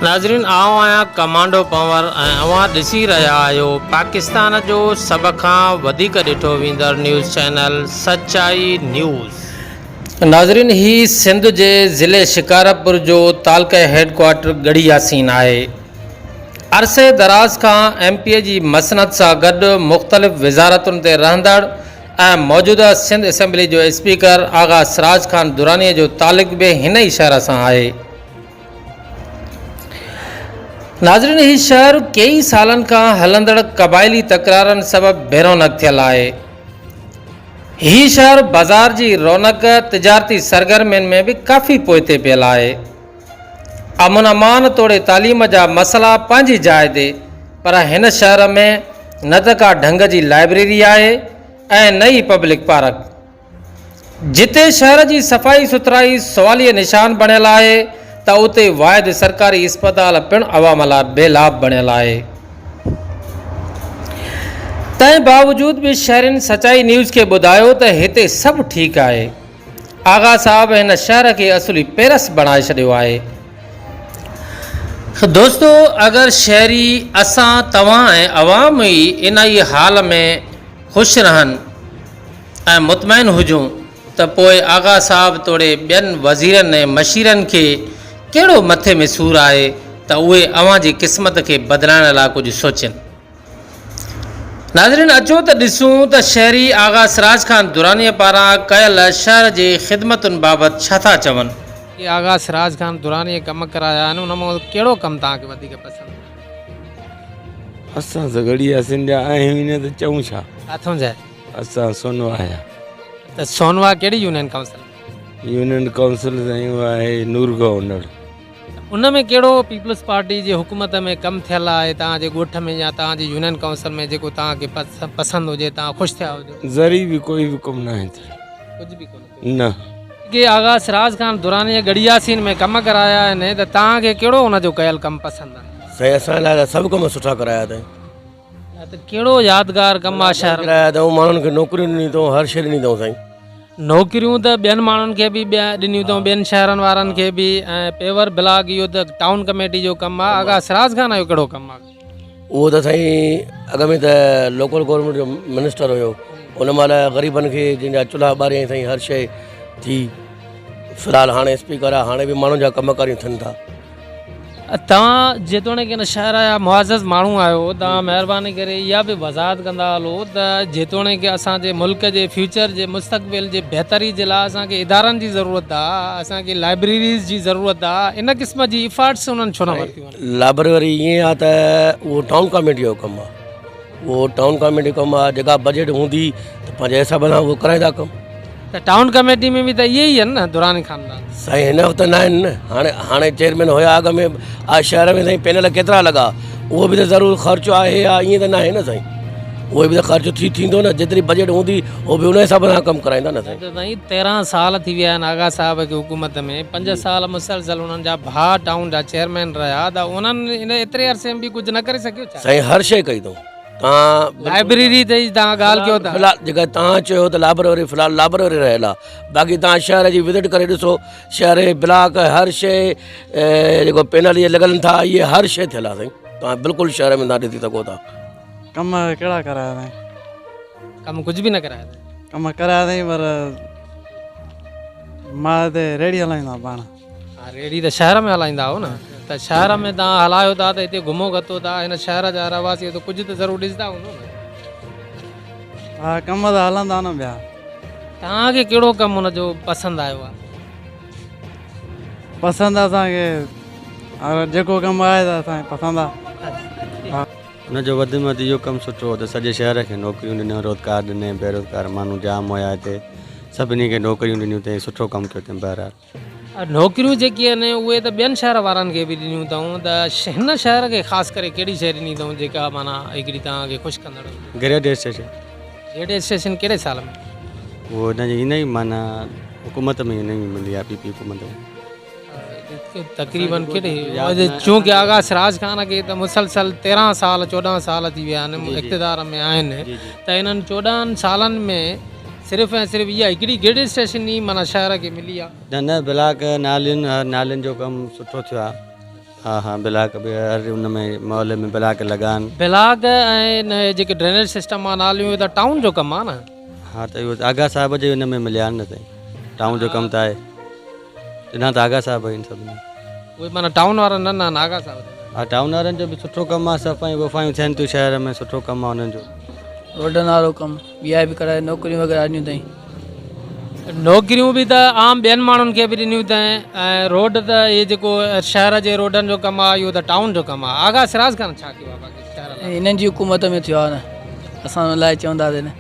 ناظرين آئون آهيان ڪمانڊو پنور ۽ اوهان ڏسي رهيا آهيو پاڪستان جو سڀ کان وڌيڪ ڏٺو ويندڙ نيوز چينل سچائي نيوز. ناظرين هي سنڌ جي ضلعي شڪارپور جو تعلقه هيڊ ڪوارٽر ڳڙهي ياسين آهي. عرصي دراز کان ايم پي اي جي مسند سان گڏ مختلف وزارتن تي رهندڙ ۽ موجوده سنڌ اسيمبلي جو اسپيڪر آغا سراج خان دراني جو تعلق به هن ئي شهر سان آهي. ناظرين هي شهر ڪيئي سالن کان هلندڙ قبائلي تڪرارن سبب بي رونق ٿيل آهي. هي شهر بازار جي رونق تجارتي سرگرمين ۾ به ڪافي پوئتي پيل آهي. امن امان توڙي تعليم جا مسئلا پنهنجي جاء تي پر هن شهر ۾ نه ته ڪا ڍنگ جي لائبريري آهي ۽ نه ئي پبلڪ پارڪ. جتي شهر جي صفائي سٿرائي سواليه نشان بڻيل آهي ته اتي واحد سرڪاري اسپتال پڻ عوام لاء بي لاڀ بڻيل آهي. تنهن باوجود به شهرين سچائي نيوز کي ٻڌايو ته هتي سڀ ٺيڪ آهي. آغا صاحب هن شهر کي اصلي پيرس بڻائي ڇڏيو آهي. دوستو اگر شهري اسان توهان ۽ عوام ئي انهي حال ۾ خوش رهن ۽ مطمئن هجون ته پوء آغا صاحب توڙي ٻين وزيرن ۽ مشيرن کي ڪهڙو مٿي ۾ سور آهي ته اهي اوهان جي قسمت کي بدلائڻ لاء ڪجهه سوچين. ناظرين اچو ته ڏسون ته شهري آغا سراج خان درانيء پاران ڪيل شهر جي خدمتن بابت ڇا ٿا چون. آغا سراج خان درانيء ڪم ڪرايا آهن ان مان ڪهڙو ڪم توهان کي وڌيڪ پسند آهي؟ اسان ته ڳڙهي ياسين جا آهيون ئي نه ته چئون ڇا؟ ڪاٿون جا؟ اسان سونوا آهيان. ته سونوا ڪهڙي يونين ڪائونسل ۾؟ يونين ڪائونسل سائين اها آهي نورگاهه انڙ. ان ۾ ڪهڙو پيپلز پارٽي جي حڪومت ۾ ڪم ٿيل آهي توهان جي ڳوٺ ۾ يا توهان جي يونين ڪائونسل ۾ جيڪو توهان کي پسند هجي توهان خوش ٿيا هجو؟ ذري به ڪوئي به ڪم ناهي ٿيل. ڪجهه به ڪونه ٿيو؟ نه. جيڪي آغا سراج خان درانيء ڳڙهياسين ۾ ڪم ڪرايا آهن ته توهان کي ڪهڙو ان جو ڪيل ڪم پسند آهي؟ سائين اسان لاء ته سڀ ڪم سٺا ڪرايا اٿائين. نه ته ڪهڙو يادگار ڪم آ شهر ۾. ڪرايا اٿئون ماڻهن کي نوڪريون ڏنيون اٿئون هر شيء ڏني اٿئون سائين. نوڪريون ته ٻين ماڻهن کي به ڏنيون اٿئون ٻين شهرن وارن کي به ۽ پيور بلاڪ اهو ته ٽائون ڪميٽي جو ڪم آ آغا سراج خان جو ڪهڙو ڪم آ. اهو ته سائين اڳ ۾ ته لوڪل گورنمينٽ جو منسٽر هيو ان مهل غريبن کي جن جا چلها ٻاريائين سائين هر شيء ٿي في الحال هاڻي اسپيڪر آ هاڻي به ماڻهن جا ڪم ڪاريون ٿين ٿا. توهان جيتوڻيڪ هن شهر جا معزز ماڻهو آهيو، توهان مهرباني ڪري اها به وضاحت ڪندا هلو ته جيتوڻيڪ اسان جي ملڪ جي فيوچر جي مستقبل جي بهتري جي لاء اسان کي ادارن جي ضرورت آ، اسان کي لائبريريز جي ضرورت آ، ان قسم جي افرٽس انهن ڇو نه ورتيون آهن؟ لائبريري ائين آ ته اهو ٽائون ڪاميٽي جو ڪم آ، اهو ٽائون ڪاميٽي جو ڪم آ، جيڪا بجيٽ هوندي ته پنهنجي حساب سان اهو ڪرائيندا ڪم. ته ٽائون ڪميٽي ۾ به ته اهي ئي آهن نه دراني خاندان. سائين هن وقت نه آهن نه هاڻي هاڻي چيئرمين هيا اڳ ۾ آ شهر ۾ سائين پينل ڪيترا لڳا اهو به ته ضرور خرچ آهي يا ائين ته ناهي نه سائين اهو به ته خرچ ٿي ٿيندو نه جيتري بجيٽ هوندي اهو به ان حساب سان ڪم ڪرائيندا نه سائين. ته سائين 13 سال ٿي ويا آهن آغا صاحب کي حڪومت ۾ 5 سال مسلسل انهن جا ڀاء ٽائون جا چيئرمين رهيا ته انهن ان ايتري عرصي ۾ به ڪجهه نه ڪري سگهيو ڇا؟ سائين هر شيء ڪئي اٿئون. تان لائبريري تي تان ڳالهه ڪيو ٿا. فلحال جيڪا تان چيو ته لائبريري فلحال لائبريري رهيل آ باقي تان شهر جي وزٽ ڪري ڏسو شهر جي بلاڪ هر شي جيڪو پينل اهي لڳل ٿا اهي هر شي ٿيل آ سائين تان بلڪل شهر ۾ تان ڏسي سگهو ٿا. ڪم ڪهڙا ڪرايا اٿائين؟ ڪم ڪجهه به نه ڪرايا اٿائين. ڪم ڪرايا اٿائين پر مان هتي ريڙهي هلائيندو آهيان پاڻ. ها ريڙهي ته شهر ۾ هلائيندا آهيو نه ته شهر ۾ توهان هلايو ٿا ته هتي گهمو گهتو ٿا هن شهر جا رهواسي ته ڪجهه ته ضرور ڏسندا هوندو نه. ها ڪم ته هلندا نه پيا. توهان کي ڪهڙو ڪم ان جو پسند آيو آهي؟ پسند اسان کي جيڪو ڪم آهي ته اسان کي پسند آهي. ان جو وڌ ۾ وڌ اهو ڪم سٺو هو ته سڄي شهر کي نوڪريون ڏنيون روزگار ڏني بيروزگار ماڻهو جام هيا هتي سڀني کي نوڪريون ڏنيون اٿئي سٺو ڪم ڪيو اٿئي بهرحال. نوڪريون جيڪي آهن اهي ته ٻين شهر وارن کي به ڏنيون اٿئون ته هن شهر کي خاص ڪري ڪهڙي شيء ڏني اٿئون جيڪا معنيٰ هڪڙي توهان کي خوش ڪندڙ هجي؟ Grade station. گريڊ اسٽيشن ڪهڙي سال ۾؟ اهو هن جي هن ئي معنيٰ حڪومت ۾ هن ئي ملي آهي پي پي حڪومت ۾. تقريبن ڪهڙي چونڪه آغا سراج خان کي ته مسلسل 13 سال 14 سال ٿي ويا آهن اقتدار ۾ آهن ته انهن 14 سالن ۾ صرف ۽ صرف اها هڪڙي گرڊ اسٽيشن ئي معنيٰ شهر کي ملي آ. نه نه بلاڪ نالين نالين جو ڪم سٺو ٿيو آ. ها ها بلاڪ به هر ان ۾ محلي ۾ بلاڪ لڳا آهن. بلاڪ ۽ ان جيڪي ڊرينيج سسٽم آ ناليون اهي ته ٽائون جو ڪم آ نه. ها ته اهو آغا صاحب جي ان ۾ مليا آهن نه سائين ٽائون جو ڪم ته آهي ڏنا ته آغا صاحب آهن سڀني. اهي معنيٰ ٽائون وارن نه ڏنا آهن آغا صاحب ڏنا آهن. ها ٽائون وارن جو به سٺو ڪم آ صفايون وفايون ٿين ٿيون شهر ۾ سٺو ڪم آ انهن جو. روڊن وارو ڪم ٻي آء به ڪرائي نوڪريون وغيره ڏنيون اٿائين. نوڪريون به ته عام ٻين ماڻهن کي به ڏنيون اٿائين ۽ روڊ ته اهي جيڪو شهر جي روڊن جو ڪم آهي اهو ته ٽائون جو ڪم آهي آغا سراج خان ڇا ڪيو آهي باقي شهر لاء؟ هنن جي حڪومت ۾ ٿيو آهي نه اسان ان لاء چونداسين نه.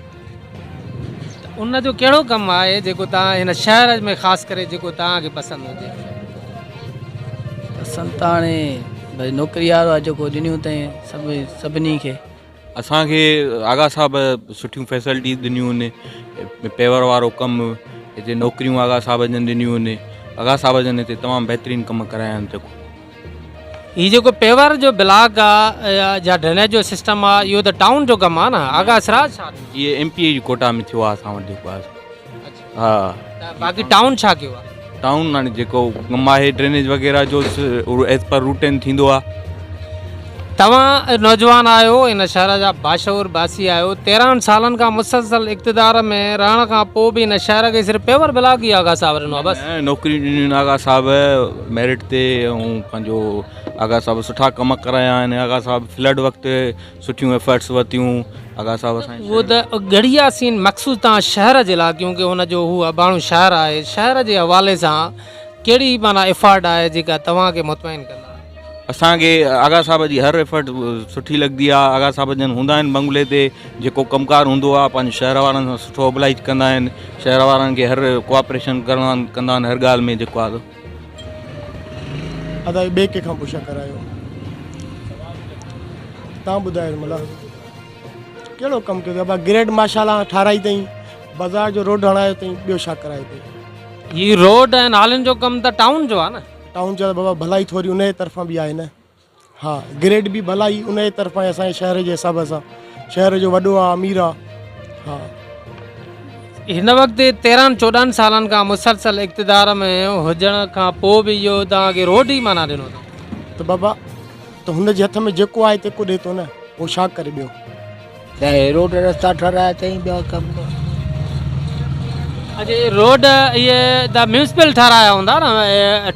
ته ان جو ڪهڙو ڪم آهي جيڪو توهان هن شهر ۾ خاص ڪري جيڪو توهان کي پسند هجي؟ پسند ته هاڻي ڀئي نوڪري وارو آهي جيڪو ڏنيون اٿائين سڀ سڀني کي. اسان کي آغا صاحب سٺيون فيسلٽيز ڏنيون آهن پيور وارو ڪم هتي نوڪريون آغا صاحب جن ڏنيون آهن آغا صاحب جن هتي تمام بهترين ڪم ڪرايا آهن جيڪو هي جيڪو پيور جو بلاڪ آ يا ڊرينيج جو سسٽم آ اهو ته ٽائون جو ڪم آ نه آغا سراج ڇا ڏنو؟ اهي ايم پي اي جي ڪوٽا ۾ ٿيو آ اسان وٽ جيڪو آ ها ته باقي ٽائون ڇا ڪيو آ؟ ٽائون هاڻي جيڪو ڪم آهي ڊرينيج وغيره جو ايز پر روٽين ٿيندو آ. توهان نوجوان آهيو هن شهر جا باشعور باسي آهيو 13 سالن کان مسلسل اقتدار ۾ رهڻ کان پوء به هن شهر کي صرف پيور بلاڪ ئي آغا صاحب ڏنو آ بس. نه نوڪريون ڏنيون آهن آغا صاحب ميرٽ تي ۽ پنهنجو آغا صاحب سٺا ڪم ڪرايا آهن آغا صاحب فلڊ وقت سٺيون ايفرٽس ورتيون آغا صاحب اسان جي اهو ته ڳڙهي ياسين مخصوص تان شهر جي لاء ڪيونڪه ان جو هو اباڻو شهر آهي شهر جي حوالي سان ڪهڙي معنيٰ ايفرٽ آهي جيڪا توهان کي مطمئن ڪندا. اسان کي آغا صاحب جي هر ايفرٽ سٺي لڳندي آهي آغا صاحب جن هوندا آهن بنگلي تي جيڪو ڪم ڪار هوندو آهي پنهنجي شهر وارن سان سٺو ابلائيج ڪندا آهن شهر وارن کي هر ڪوآپريشن ڪندا آهن هر ڳالهه ۾ جيڪو آهي. ادا ٻئي ڪنهن کان پڇا ڪرايو تان ٻڌايو ملا ڪهڙو ڪم ڪيو ابا گريڊ ماشاءالله ٺارائي اٿئي بازار جو روڊ هڻايو اٿئي ٻيو ڇا ڪرايو اٿئي. هي روڊ ۽ نالين جو ڪم ته ٽائون جو آهي نه. ٽائون جو بابا ڀلائي ٿوري ان جي طرفان به آهي نه. ها گريڊ به ڀلائي ان جي طرفان اسان جي شهر جي حساب سان شهر جو وڏو آ امير آ ها. هن وقت 13 14 سالن کان مسلسل اقتدار ۾ هجڻ کان پوء به اهو توهان کي روڊ ئي معنيٰ ڏنو اٿئون. ته بابا ته هن جي هٿ ۾ جيڪو آهي تيڪو ڏي ٿو نه پوء ڇا ڪري ٻيو. ته روڊ رستا ٺهرايا اٿئي ٻيا ڪم. اچا اهي روڊ اهي ته ميونسپل ٺهرايا هوندا نه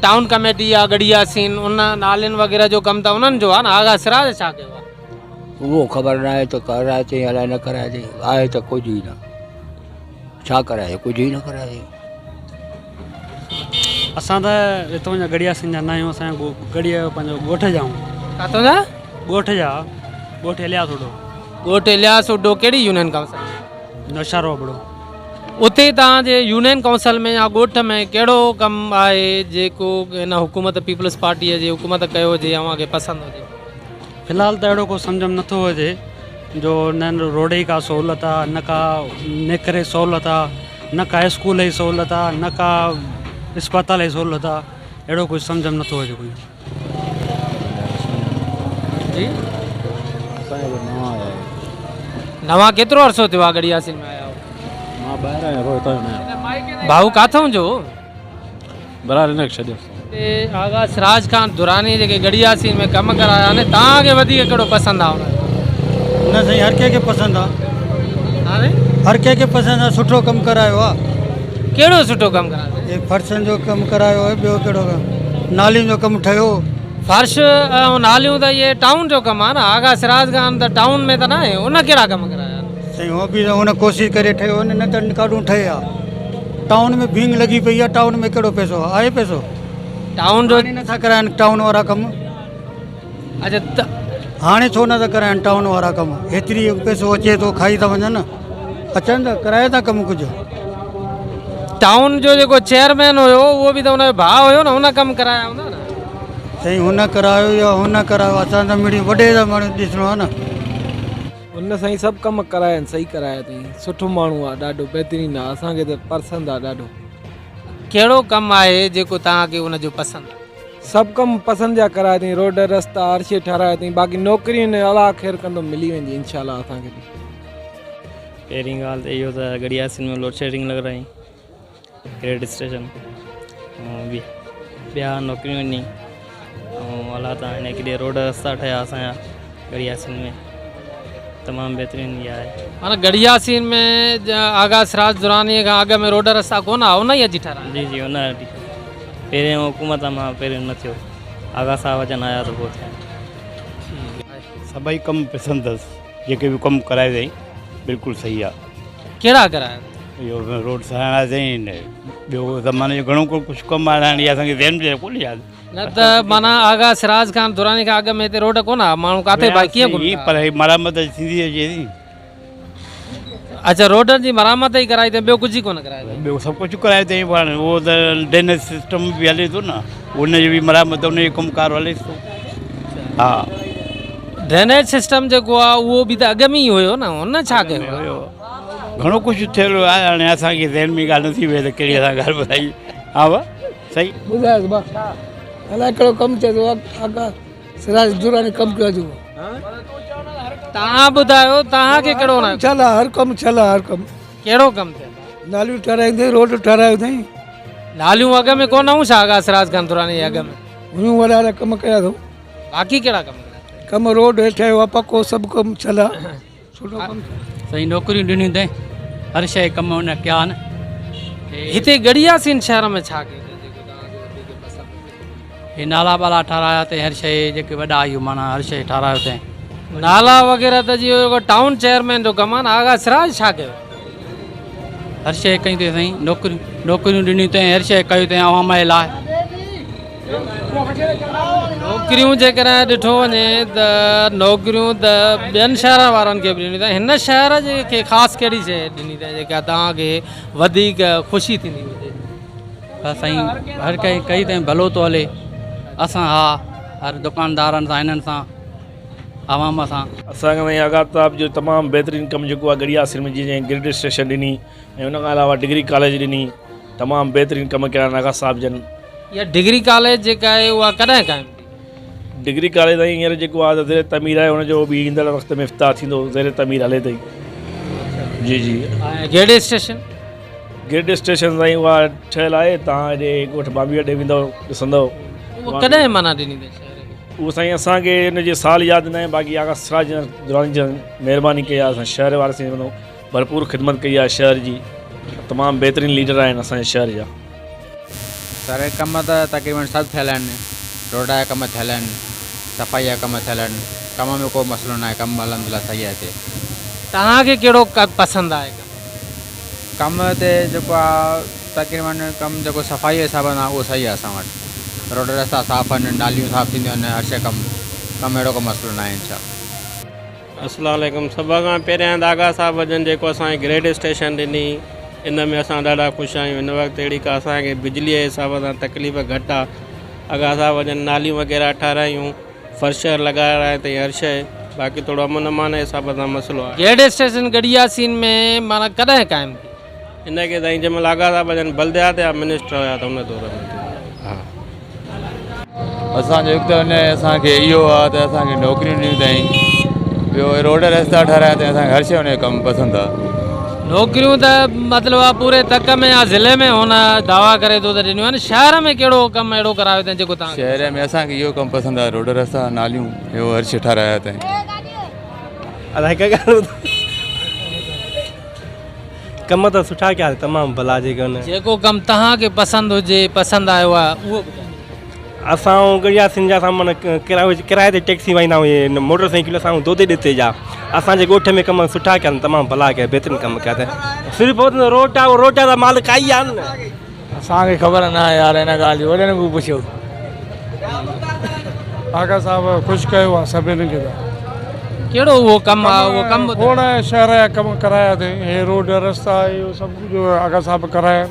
ٽائون ڪميٽي يا ڳڙهي ياسين ان نالين وغيره جو ڪم ته انهن جو آهي نه آغا سراج ڇا ڪيو آهي. اهو خبر نه آهي ته ڪرايا اٿئي الائي نه ڪرايا اٿئي آهي ته ڪجهه ئي نه ڇا ڪرايو ڪجهه ئي نه ڪرايو. اسان ته هتان جا ڳڙهي ياسين جا نه آهيون اسان ڳڙهي جو پنهنجو ڳوٺ جا آهيون. ڪاتون جا؟ ڳوٺ جا ڳوٺ الياس اڍو. ڳوٺ الياس اڍو ڪهڙي يونين ڪائونسل ۾؟ نوشهرو ابڙو. اتي توهان جي يونين ڪائونسل ۾ يا ڳوٺ ۾ ڪهڙو ڪم آهي جيڪو هن حڪومت پيپلز پارٽيء جي حڪومت ڪيو هجي اوهان کي پسند هجي؟ في الحال ته اهڙو ڪو سمجهه ۾ نٿو اچي جو نه روڊ جي ڪا سهولت آ نه ڪا نيڪر جي سهولت آ نه ڪا اسڪول جي سهولت آ نه ڪا اسپتال جي سهولت آ اهڙو ڪجهه سمجهه ۾ نٿو اچي ڪوئي. جي نوان ڪيترو عرصو ٿيو آ ڳڙهي ياسين ۾ آيا آهيو؟ مان ٻاهر آهيان روز هتان جو نه آهيان. ڀائو ڪاٿئون جو؟ برحال هن کي ڇڏيو. تي آغا سراج خان دراني جيڪي ڳڙهي ياسين ۾ ڪم ڪرايا آهن توهان کي وڌيڪ ڪهڙو پسند آ انهن جو؟ نه سائين هر ڪنهن کي پسند آ. ها سائين. هر ڪنهن کي پسند آ سٺو ڪم ڪرايو آ. ڪهڙو سٺو ڪم ڪرايو سائين؟ هي فرشن جو ڪم ڪرايو آهي ٻيو ڪهڙو ڪم نالين جو ڪم ٺهيو. فرش ۽ ناليون ته اهي ٽائون جو ڪم آ نه آغا سراج خان ته ٽائون ۾ ته ناهي ان ڪهڙا ڪم ڪرايا آهن؟ سائين هو به هن ڪوشش ڪري ٺهيو نه ته ڪاڏون ٺهي ها. ٽائون ۾ ڀينگ لڳي پئي آ ٽائون ۾ ڪهڙو پئسو آ آهي پئسو ٽائون جو هاڻي نٿا ڪرائن ٽائون وارا ڪم. اچا ته هاڻي ڇو نٿا ڪرائن ٽائون وارا ڪم هيتري پئسو اچي ٿو کائي ٿا وڃن اچن ته ڪرائي ٿا ڪم ڪجهه. ٽائون جو جيڪو چيئرمين هيو اهو به ته ان جو ڀاء هيو نه ان ڪم ڪرايا هوندا نه. سائين هن ڪرايو يا هن ڪرايو اسان ته مڙئي وڏي جا ماڻهو ڏسڻو آ نه. هن سائين سڀ ڪم ڪرايا آهن صحيح ڪرايا اٿئي سٺو ماڻهو آ ڏاڍو بهترين آ اسان کي ته پسند آ ڏاڍو. ڪهڙو ڪم آهي جيڪو توهان کي ان جو پسند آ؟ سڀ ڪم پسند جا ڪرايا اٿئي روڊ رستا هر شي ٺهرايا اٿئي باقي نوڪريون الله خير ڪندو ملي ويندي انشاء الله اسان کي به. پهرين ڳالهه ته اهو ته ڳڙهي ياسين ۾ لوڊ شيڊنگ لڳرائي گريڊ اسٽيشن ۽ ٻيا نوڪريون ڏني ۽ حالات آهن ڪيڏي روڊ رستا ٺهيا اسان جا ڳڙهياسين ۾ تمام بهترين اها آهي. معنيٰ ڳڙهياسين ۾ آغا سراج درانيء کان اڳ ۾ روڊ رستا ڪونه ها ان ئي اچي ٺهرايا. جي جي ان اچي پهرين حڪومت مان پهرين نه ٿيو آغا صاحب اچن آيا ته پوء ٿيا. سڀئي ڪم پسند اٿس جيڪي به ڪم ڪرايو اٿئي بلڪل صحيح آ. ڪهڙا ڪرايا اٿئي؟ اهو روڊ ٺهرايا اٿئي ٻيو زماني جو گهڻو ڪجهه ڪم آهي هاڻي اسان کي ذهن ۾ ڪونهي ياد. نه ته معنيٰ آغا سراج خان دراني کان اڳ ۾ هتي روڊ ڪونه ها ماڻهو ڪاٿي ڀائي ڪيئن گهمندا ها. پر هي مرمت ٿيندي اچي ٿي. اڇا روڊن جي مرمت ئي ڪرائي اٿئي ٻيو ڪجهه ئي ڪونه ڪرايو اٿئي. ٻيو سڀ ڪجهه ڪرايو اٿئي پر هاڻي اهو ته ڊرينيج سسٽم به هلي ٿو نه ان جي به مرمت ان جو ڪم ڪار هلي ٿو ها. ڊرينيج سسٽم جيڪو آهي اهو به ته اڳ ۾ ئي هيو نه ان ڇا ڪيو آهي. گهڻو ڪجهه ٿيل آهي هاڻي اسان کي ذهن ۾ ڳالهه نٿي ويهي ته ڪهڙي اسان ڳالهه ٻڌائي ها بابا صحيح. ٻڌايس مان الائي ڪهڙو ڪم ٿئي ٿو آغا سراج دراني ڪم ڪيو آهي جيڪو. توهان ٻڌايو توهان کي ڪهڙو نه ٿيل آهي هر ڪم ٿيل آهي هر ڪم. ڪهڙو ڪم ٿيل آهي؟ ناليون ٺهرايون اٿئي روڊ ٺهرايو اٿئي. ناليون اڳ ۾ ڪونه هيون ڇا آغا سراج خان دراني جي اڳ ۾؟ هيون وڏا وڏا ڪم ڪيا اٿئون. باقي ڪهڙا ڪم ڪيا اٿئي؟ ڪم روڊ هي ٺهيو آهي پڪو سڀ ڪم ٿيل آهي سٺو ڪم ٿيل آهي. سائين نوڪريون ڏنيون اٿئي هر شيء ڪم ان ڪيا آهن. هتي ڳڙهياسين شهر ۾ ڇا ڪيو اٿئي جيڪو توهان کي وڌيڪ پسند هجي؟ هي نالا ٻالا ٺارايا اٿئي هر شيء جيڪي وڏا اهو معنيٰ هر شيء ٺارايو اٿئي. نالا وغيره ته جي اهو ٽائون چيئرمين جو ڪم آهي نه آغا سراج ڇا ڪيو؟ هر شيء ڪئي اٿئي سائين نوڪريون نوڪريون ڏنيون اٿئي هر شيء ڪئي اٿئي عوام جي لاء. نوڪريون جيڪڏهن ڏٺو وڃي ته نوڪريون ته ٻين شهرن وارن کي به ڏنيون اٿئي هن شهر جي کي خاص ڪهڙي شيء ڏني اٿئي جيڪا توهان کي وڌيڪ خوشي ٿيندي هجي؟ بس سائين هر ڪنهن ڪئي تائين ڀلو ٿو هلي اسان ها هر دڪاندارن سان هنن سان عوام سان. اسان کي سائين آغا صاحب جو تمام بهترين ڪم جيڪو آهي ڳڙهي آسري ۾ جيئن گرڊ اسٽيشن ڏني ۽ ان کان علاوه ڊگري ڪاليج ڏني تمام بهترين ڪم ڪيا آهن آغا صاحب جن. اها ڊگري ڪاليج جيڪا آهي اها ڪڏهن قائم ٿي؟ ڊگري ڪاليج سائين هينئر جيڪو آهي ته زير تعمير آهي ان جو به ايندڙ وقت ۾ افتتاح ٿيندو زير تعمير هلي ٿي جي جي. ۽ گرڊ اسٽيشن؟ گرڊ اسٽيشن سائين اها ٺهيل آهي توهان هيڏي ڳوٺ ٻانڀيء ڏي ويندؤ ڏسندؤ. اهو ڪڏهن معنيٰ ڏني اٿئي شهر کي؟ اهو سائين اسان کي ان جي سال ياد ناهي باقي آغا سراج دراني جن مهرباني ڪئي آهي اسان شهر وارن سين ڀرپور خدمت ڪئي آهي شهر جي تمام بهترين ليڊر آهن اسان جي شهر جا. سر ڪم ته تقريبن سڀ ٿيل آهن روڊ جا ڪم ٿيل آهن صفائي جا ڪم ٿيل آهن ڪم ۾ ڪو مسئلو ناهي ڪم الحمدلله صحيح آهي هتي. توهان کي ڪهڙو پسند آهي ڪم؟ ڪم هتي جيڪو آهي تقريبن ڪم جيڪو صفائي جي حساب سان اهو صحيح آهي اسان وٽ روڊ رستا صاف آهن ناليون صاف ٿينديون آهن هر شي ڪم ڪم اهڙو ڪو مسئلو ناهي انشاء الله. السلام عليڪم سڀ کان پهريان ته آغا صاحب جن جيڪو اسان کي گريڊ اسٽيشن ڏني ان ۾ اسان ڏاڍا خوش آهيون هن وقت اهڙي ڪا اسان کي بجلي جي حساب سان تڪليف گهٽ آ آغا صاحب جن ناليون وغيره ٺارايون فرش لڳارايا اٿئي هر شيء باقي ٿورو امن امان جي حساب سان مسئلو آهي. گريڊ اسٽيشن ڳڙهياسين ۾ معنيٰ ڪڏهن قائم ٿي؟ ان کي سائين جنهن مهل آغا صاحب جن بلديات جا منسٽر هيا ته ان دور ۾ ٿيو. ها. اسان جو هڪ ته ان اسان کي اهو آ ته اسان کي نوڪريون ڏنيون اٿائين ٻيو روڊ رستا ٺهرايا اٿائين اسان کي هر شيء ان جو ڪم پسند آ. نوڪريون ته مطلب آ پوري تڪ ۾ يا ضلعي ۾ هن دعويٰ ڪري ٿو ته ڏنيون آهن شهر ۾ ڪهڙو ڪم اهڙو ڪرايو اٿائين جيڪو توهان کي شهر ۾ اسان کي اهو ڪم پسند آ روڊ رستا ناليون اهو هر شيء ٺهرايا اٿائين. الائي هڪ ڳالهه ٻڌايان ڪم ته سٺا ڪيا تمام ڀلا جيڪي ان. جيڪو ڪم توهان کي پسند هجي پسند آيو آهي اهو ٻڌايو. اسان ڳڙهيا سنڌ جا اسان معنيٰ ڪرائي تي ٽيڪسي وائيندا آهيون موٽر سائيڪل اسان دودي ڏتي جا اسان جي ڳوٺ ۾ ڪم سٺا ڪيا تمام ڀلا ڪيا بهترين ڪم ڪيا اٿن صرف روٽ آ روٽ جا مالڪ آئي آهن نه. اسان کي خبر نه آهي يار ان ڳالهه جي وڏن کان پڇو. آغا صاحب خوش ڪيو آ سڀني کي ته. ڪهڙو اهو ڪم آ اهو ڪم ٻڌايو. کوڙ شهر جا ڪم ڪرايا اٿئي هي روڊ رستا اهو سڀ ڪجهه آغا صاحب ڪرايا.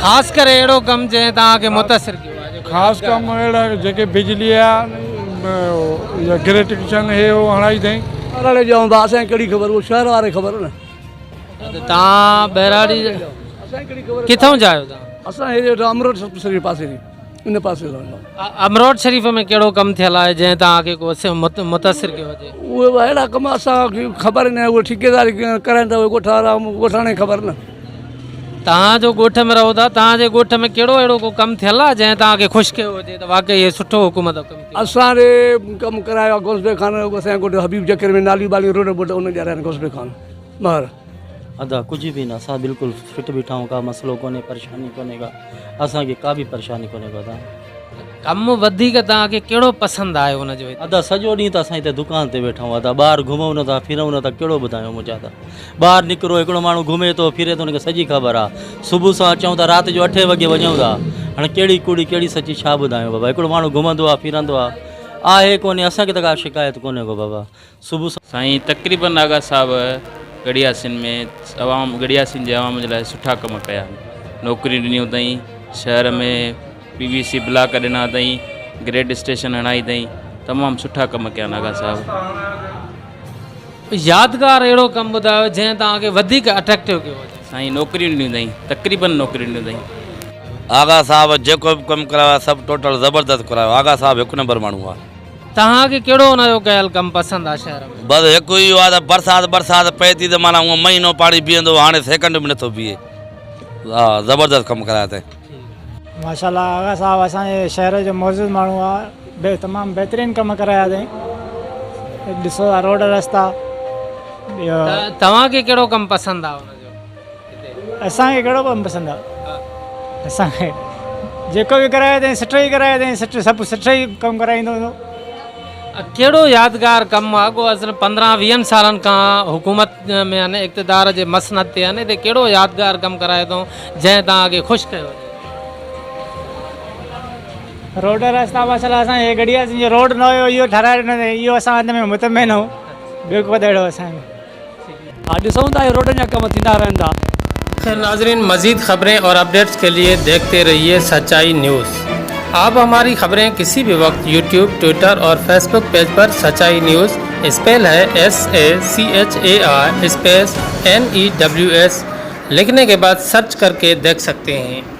خاص ڪري اهڙو ڪم جنهن توهان کي متاثر ڪيو آهي. خاص ڪم اهڙا جيڪي بجلي جا يا گريٽيشن هي هو هڻائي اٿئي. ٻهراڙي جا هوندا اسان کي ڪهڙي خبر اهو شهر واري کي خبر نه. توهان ٻهراڙي ڪٿان جا آهيو توهان؟ اسان هيڏي امروٽ شريف پاسي جي ان پاسي رهندا آهيون. امروٽ شريف ۾ ڪهڙو ڪم ٿيل آهي جنهن توهان کي ڪو متاثر ڪيو هجي؟ اهي اهڙا ڪم اسان کي خبر ئي ناهي اهي ٺيڪيداري ڪرائين ٿا اهي ڳوٺ وارا ڳوٺاڻي کي خبر نه. توهان جو ڳوٺ ۾ رهو ٿا توهان جي ڳوٺ ۾ ڪهڙو اهڙو ڪو ڪم ٿيل آهي جنهن توهان کي خوش ڪيو هجي ته واقعي هي سٺو حڪومت ڪم ڪيو. اسان ڏي ڪم ڪرايو آهي غوث بيگ خان اسان جي ڳوٺ حبيب جکر ۾ ناليون ٻاليون روڊ بوڊ ان ڏياريا آهن غوث بيگ خان مهر. ادا ڪجهه به نه اسان بلڪل فٽ بيٺا آهيون ڪا مسئلو ڪونهي پريشاني ڪونهي ڪا اسان کي ڪا به پريشاني ڪونهي ڪو ادا. ڪم وڌيڪ توهان کي ڪهڙو پسند آيو ان جو هتي؟ ادا سڄو ڏينهن ته اسان هتي دڪان تي ويٺا آهيون ادا ٻاهر گهمون نه ٿا ڦرون نه ٿا ڪهڙو ٻڌايون منهنجا ادا ٻاهر نڪرو هڪڙو ماڻهو گهمي ٿو ڦري ٿو ان کي سڄي خبر آ صبح سان اچون ٿا رات جو اٺين وڳي وڃون ٿا هاڻي ڪهڙي ڪوڙي ڪهڙي سچي ڇا ٻڌايون بابا هڪڙو ماڻهو گهمندو آ ڦرندو آ آهي ڪونهي اسان کي ته ڪا شڪايت ڪونهي ڪو بابا صبح سان سائين تقريبن آغا صاحب ڳڙهياسين ۾ عوام ڳڙهياسين جي عوام جي لاء سٺا ڪم ڪيا آهن نوڪريون ڏنيون اٿائين شهر ۾ پي وي سي بلاڪ ڏنا اٿائين گريڊ اسٽيشن هڻائي اٿائين تمام سٺا ڪم ڪيا آهن آغا صاحب. يادگار اهڙو ڪم ٻڌايو جنهن توهان کي وڌيڪ اٽريڪٽو ڪيو هجي. سائين نوڪريون ڏنيون اٿائين تقريبن نوڪريون ڏنيون اٿائين. آغا صاحب جيڪو به ڪم ڪرايو آهي سڀ ٽوٽل زبردست ڪرايو آغا صاحب هڪ نمبر ماڻهو آهي. توهان کي ڪهڙو ان جو ڪيل ڪم پسند آ شهر ۾؟ بس هڪ اهو آ ته برسات برسات پئي ٿي ته معنيٰ هونء مهينو پاڻي بيهندو هو هاڻي سيڪنڊ به نٿو بيهي ها زبردست ڪم ڪرايو اٿئي. ماشاءالله آغا صاحب اسان جي شهر جو معزز ماڻهو آ تمام بهترين ڪم ڪرايا اٿئي ڏسو ٿا روڊ رستا ٻيو. توهان کي ڪهڙو ڪم پسند آ ان جو؟ اسان کي ڪهڙو ڪم پسند آ اسان کي جيڪو به ڪرايو اٿئي سٺو ئي ڪرايو اٿئي سٺو سڀ سٺو ئي ڪم ڪرائيندو هوندو. ڪهڙو يادگار ڪم آ اڳو اصل پندرهن ويهن سالن کان حڪومت ۾ آهن اقتدار جي مسند تي آهن هتي ڪهڙو يادگار ڪم ڪرايو اٿئون جنهن توهان کي خوش ڪيو هجي. روڊ رستا ماشاءالله اسان جي ڳڙهي جو روڊ نه هيو اهو ٺهرائي ڏنو اٿئي اهو اسان ان ۾ مطمئن آهيون ٻيو ڪو ته اهڙو اسان کي ها ڏسون ٿا اهي روڊن جا ڪم ٿيندا رهن ٿا. خير ناظرين مزيد خبرين اور اپڊيٽس کے لئے ديکھتي رھيي سچائي نيوز آپ ھماري خبرين ڪسي بھي وقت يوٽيوب ٽوئٽر اور فيسبوڪ پيج پر سچائي نيوز اسپيل ھي S A C H A I space N E W S لکھني کے بعد سرچ ڪر ڪي ديکھ سکتي ھين.